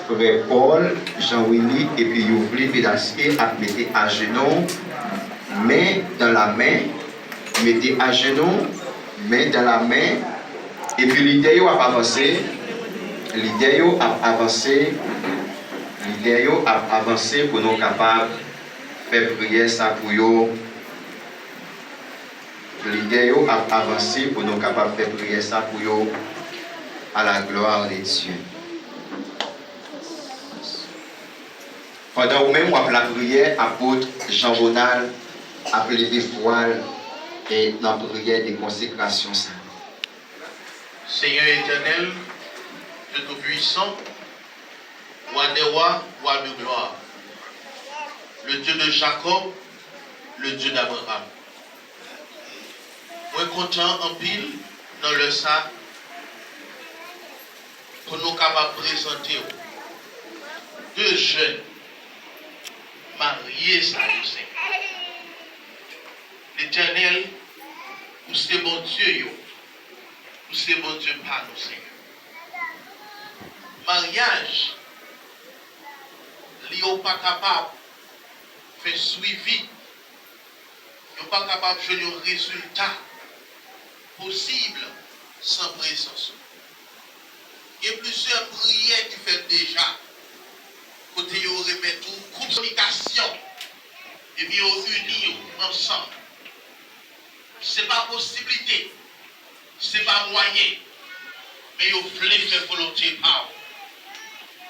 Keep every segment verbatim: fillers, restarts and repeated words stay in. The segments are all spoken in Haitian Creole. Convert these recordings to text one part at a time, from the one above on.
Frè Paul, Jean Willy epi Youvely Pédassier ap mete ajenou, men dan la men, mete ajenou, men dan la men, epi lidè yo ap avanse, lidè yo ap avanse, lidè yo ap avanse pou nou kapab fè priyè sa pou yo. Lidè yo ap avanse pou nou kapab fè priyè sa pou yo. À la gloire de Dieu. Pandan ou menm w ap lapriyè, apot Jean Ronald ap leve vwa l e nan priyè de konsekrasyon sa. Seigneur éternel, Dieu tout-puissant, Roi des rois, Roi de gloire, le Dieu de Jacob, le Dieu d'Abraham. Mwen kontan anpil nan lè sa pou nou kapab prezante w de jèn marye sa yo, Senyè. Letènèl, ou se Bondye yo, ou se Bondye pa nou, Senyè. Maryaj, li yo pa kapab fè swivi, yo pa kapab jwenn yon rezilta posib san prezans ou. Gen plizyè priyè ki fèt deja, kote yo remèt ou kominikasyon, epi yo ini yo ansanm. Se pa posiblite, se pa mwayen, men yo vle fè volonte pa w.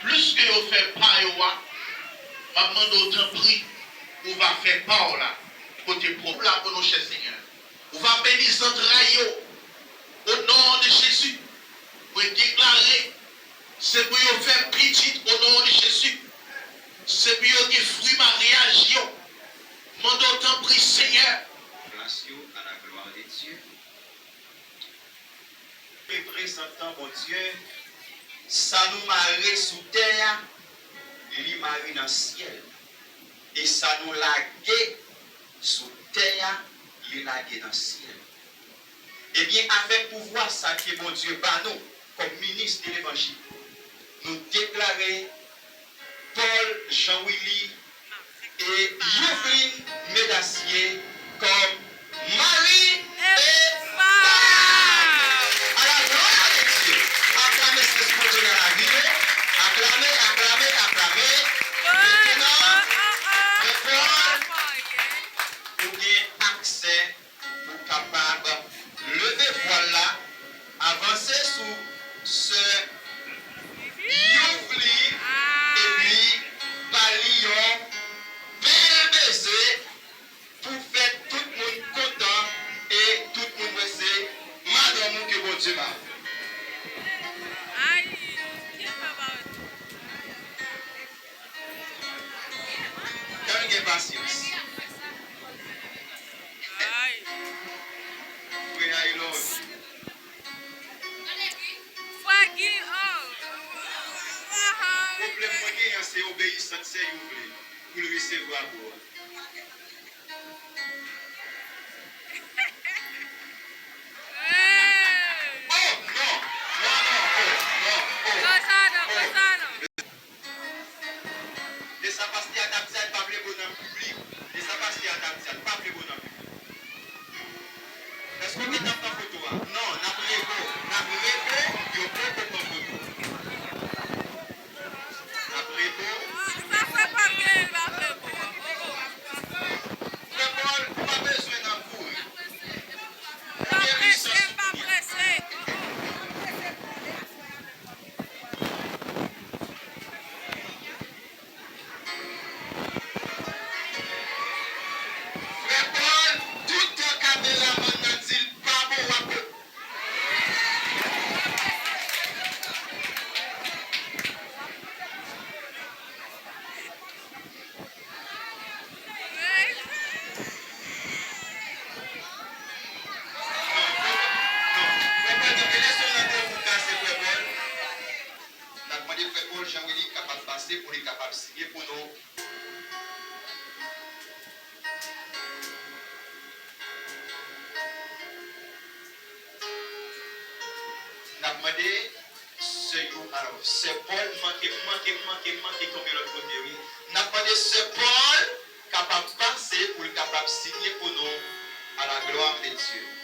Plis ke yo fè pa yo a, m ap mande w tanpri, ou va fè pa w la, kote pwòp la pou nou, chè Senyè. Ou va beni zantray yo, o non de Jezi. Mwen deklare, se pou yo fè pitit, o non de Jezi. Se pou yo gen fwi maryaj yo. Mande w tanpri, Senyè. Plas yo à la gloire de Dieu. Reprezantan Bondye, sa nou mare sou tè a, li mare nan syèl. E sa nou lage sou tè a, li lage nan syèl. Ebyen, avèk pouvwa sa ke Bondye ba nou kòm minis de levanjil, nou deklare Paul Jean Willy e Youvlin Médassier kòm mari e fam. À la gloire de Dieu. Aklame Sentespri Bondye nan lavi nou. Aklame, aklame, aklame. Mentenan, frè Paul, ou gen aksè pou kapab leve vwal la, avanse sou sè Youvlin, epi ba li yon bèl beze pou fè tout moun kontan e tout moun wè se madanm ou ke Bondye ba ou. Ay, kèt papa. Kèt gen pasyans. Ay. Frè Haylord. Frè Guy, oh. Pwoblèm mwen genyen an se obeyisant sè Youvlin pou l resevwa bò a. Oh, non! Non, non, oh, non, oh, oh. Lè sa pastè a t ap di a, l pa vle bo nan piblik. Lè sa pastè a t ap di a, l pa vle bo nan piblik. Èske w gentan pran foto a? Non, n ap rebo. N ap rebo, yo poko pran foto. N ap rebo. Sa fè pa byen, l pa vle bo. Frè Paul, ou pa bezwen nan kouri. Ou gen lisans ou kounye a. Frè Paul, toutan kameramann nan di l pa bon, w ap N ap mande frè Paul Jean Willy kapab pase pou li kapab siyen pou nou. N ap mande sè yo, alò, sè Paul manke mwen. Manke, m manke, m manke tonbe lòt kote, wi. N ap mande sè Pòl kapab pase pou l kapab siyen pou nou, à la gloire de Dieu.